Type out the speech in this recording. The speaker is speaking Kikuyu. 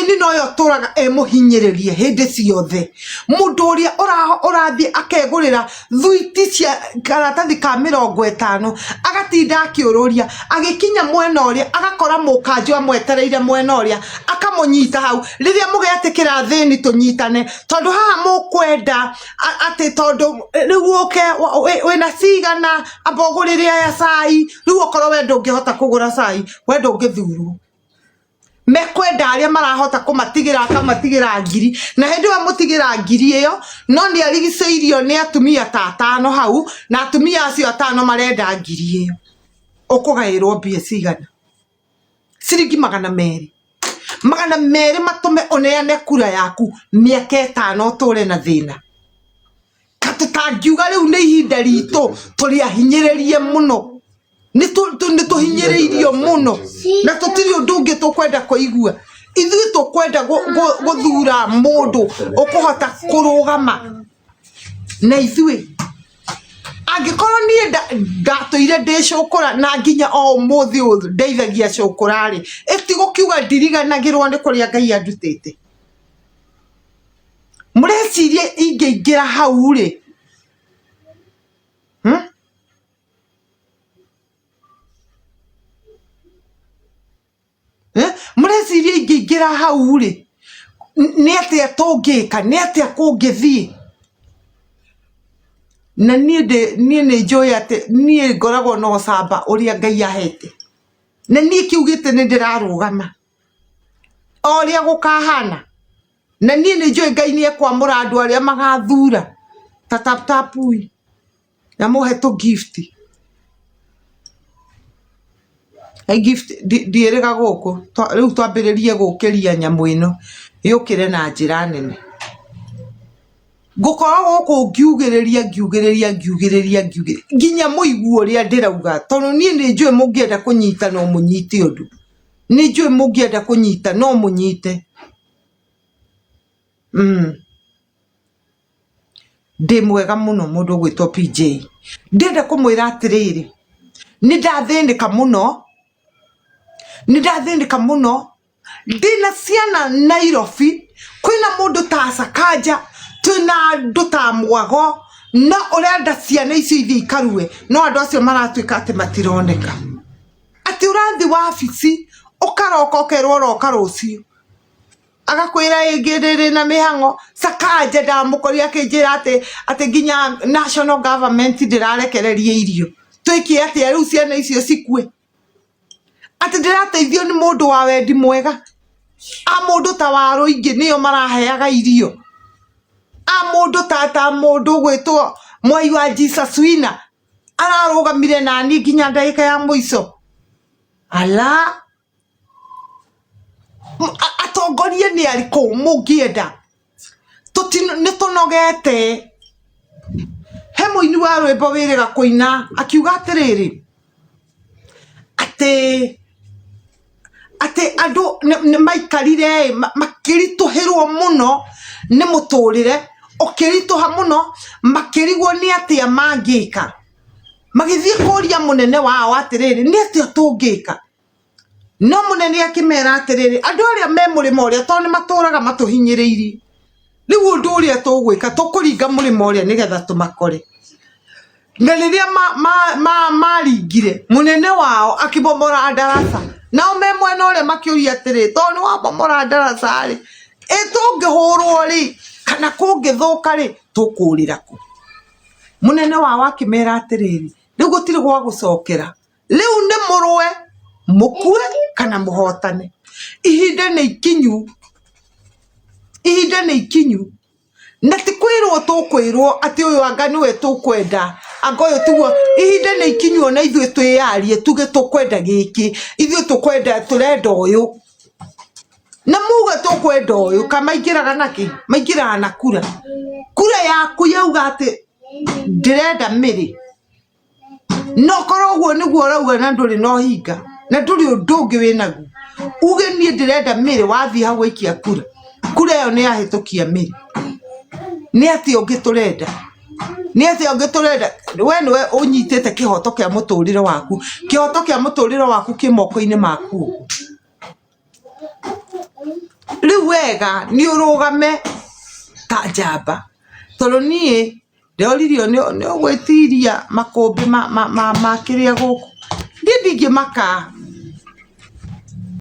Mũthĩni nowe ũtũraga e mũhinyĩrĩrie hĩndĩ ciothe. Mũndũ ũrĩa ũrathiĩ akegũrĩra thwiti cia karatathi ka mĩrongo ĩtano, agatinda akĩũrũria, agĩkinya mwena ũrĩa agakora mũkanjũ amwetereire mwena ũrĩa, akamũnyita hau. Rĩrĩa mũgetĩkĩra athĩni tũnyitane, tondũ haha mũkwenda atĩ tondũ rĩu ũke wĩna cigana, amba ũgũrĩre aya cai, rĩu okorwo we ndũngĩhota kũgũra cai, we ndũngĩthurwo. Mekwenda arĩa marahota kũmatigĩra akamatigĩra ngiri, na hĩndĩ ĩyo amũtigĩra ngiri ĩyo, no nĩ arigicĩirio nĩ atumia ta atano hau, na atumia acio atano marenda ngiri ĩyo. Ũkũgaĩrwo mbia cigana? Ciringi 200. 200 matũme ũneane kura yaku mĩaka ĩtano ũtũre na thĩna. Ka tũtangiuga rĩu nĩ ihinda ritũ tũrĩ ahinyĩrĩrie mũno. Nĩ tũhinyĩrĩirio mũno na tũtirĩ ũndũ ũngĩ tũkwenda kũigua. Ithuĩ tũkwenda gũthura mũndũ ũkũhota kũrũgama na ithuĩ. Angĩkorwo niĩ ndatũire ndĩ cũkũra na nginya o ũmũthĩ ũyũ ndeithagia cũkũra rĩ, ĩ ti gũkiuga ndiriganagĩrwo nĩ kũrĩa Ngai andutĩte. Mũreciria ingĩingĩra hau rĩ, hmm? Eh? Mũreciria ingĩingĩra hau rĩ, nĩ atĩa tũngĩka? Nĩ atĩa kũngĩthiĩ? Na niĩ ndĩ niĩ nĩ njũĩ atĩ niĩ ngoragwo na ũcamba ũrĩa Ngai ahete. Na niĩ kĩu gĩtĩ nĩ ndĩrarũgama. O ũrĩa gũkahana. Na niĩ nĩ njũĩ Ngai nĩ ekwamũra andũ arĩa magathura ta tap tap ui. Na mũhe tũ gift. Gift ndiĩrĩga gũkũ, rĩu twambĩrĩrie gũkĩria nyamũ ĩno yũkĩre na njĩra nene. Ngũkorwo gũkũ ngiugĩrĩria ngiugĩrĩria ngiugĩrĩria ngiugĩrĩria nginya mũigue ũrĩa ndĩrauga tondũ niĩ nĩ njũĩ mũngĩenda kũnyita no mũnyite ũndũ. Nĩ njũĩ mũngĩenda kũnyita no mũnyite. Ndĩ mwega mũno mũndũ ũgwĩtwo PJ. Ndĩrenda kũmwĩra atĩrĩrĩ, nĩ ndathĩnĩka mũno, nĩ ndathĩnĩka mũno, ndĩna ciana Nairobi, kwĩna mũndũ ta Sakaja, twĩna andũ ta Mwago, no ũrenda ciana icio ithiĩ ikarue, no andũ acio maratuĩka atĩ matironeka. Atĩ ũrathiĩ wabici, ũkaroka ũkerwo ũroka rũciũ. Agakwĩra ĩngĩ rĩrĩ na mĩhang'o, Sakaja ndamũkorire akĩnjĩra atĩ atĩ nginya national government ndĩrarekereria irio. Twĩke atĩa rĩu ciana icio cikue? Atĩ ndĩrateithio nĩ mũndũ wa wendi mwega? A mũndũ ta Warũingĩ nĩo maraheaga irio? A mũndũ ta ta mũndũ ũgwĩtwo Mwai wa Jesus Winner ararũgamire naniĩ nginya ndagĩka ya mũico? Ala! Atongoria nĩ arĩkũ mũngĩenda? Nĩ tũnogete. He mũini wa rwĩmbo wĩrĩga kũina akiuga atĩrĩrĩ, atĩ atĩ andũ nĩ maikarire ĩ, makĩritũhĩrwo mũno nĩ mũtũrĩre, ũkĩritũha mũno, makĩrigwo nĩ atĩa mangĩka. Magĩthiĩ kũria mũnene wao atĩrĩrĩ, nĩ atĩa tũngĩka? No mũnene akĩmera atĩrĩrĩ, andũ arĩa me mũrĩmo ũrĩa tondũ nĩ matũraga matũhinyĩrĩirie, rĩu ũndũ ũrĩa tũgwĩka tũkũringa mũrĩmo ũrĩa nĩgetha tũmakore. Na rĩrĩa maringire, mũnene wao akĩmomora ndaraca. Nao me mwena ũrĩa makĩũria atĩrĩ, tondũ nĩ wamomora ndaraca rĩ, ĩ tũngĩhũrwo rĩ, kana kũngĩthũka rĩ, tũkũrĩra kũ? Mũnene wao akĩmera atĩrĩrĩ, rĩu gũtirĩ gwa gũcokera. Rĩu nĩ mũrũe, mũkue kana mũhotane. Ihinda nĩ ikinyu, ihinda nĩ ikinyu. Na ti kwĩrwo tũkwĩrwo atĩ ũyũ anga nĩwe tũkwenda, anga ũyũ tiguo. Ihinda nĩ ikinyu ona ithuĩ twĩyarie tuge tũkwenda gĩkĩ, ithuĩ tũkwenda tũrenda ũyũ. Na muge tũkwenda ũyũ, ka maingĩraga na kĩ? Maingĩraga na kura. Kura yaku yauga atĩ ndĩrenda Mary. No korwo ũguo nĩguo ũrauga na ndũrĩ na ũhinga na ndũrĩ ũndũ ũngĩ wĩ naguo, uge niĩ ndĩrenda Mary wathiĩ hau waikia kura, kura ĩyo nĩ yahĩtũkia Mary. Nĩ atĩa ũngĩ tũrenda? Nĩ atĩa ũngĩ tũrenda? We nĩwe ũnyitĩte kĩhoto kĩa mũtũrĩre waku, kĩhoto kĩa mũtũrĩre waku kĩ moko-inĩ maku. Rĩu wega nĩ ũrũgame ta njamba. Tondũ niĩ ndoririo nĩ ũgwĩtiria makũmbĩ ma kĩrĩa gũkũ. Niĩ ndingĩmaka.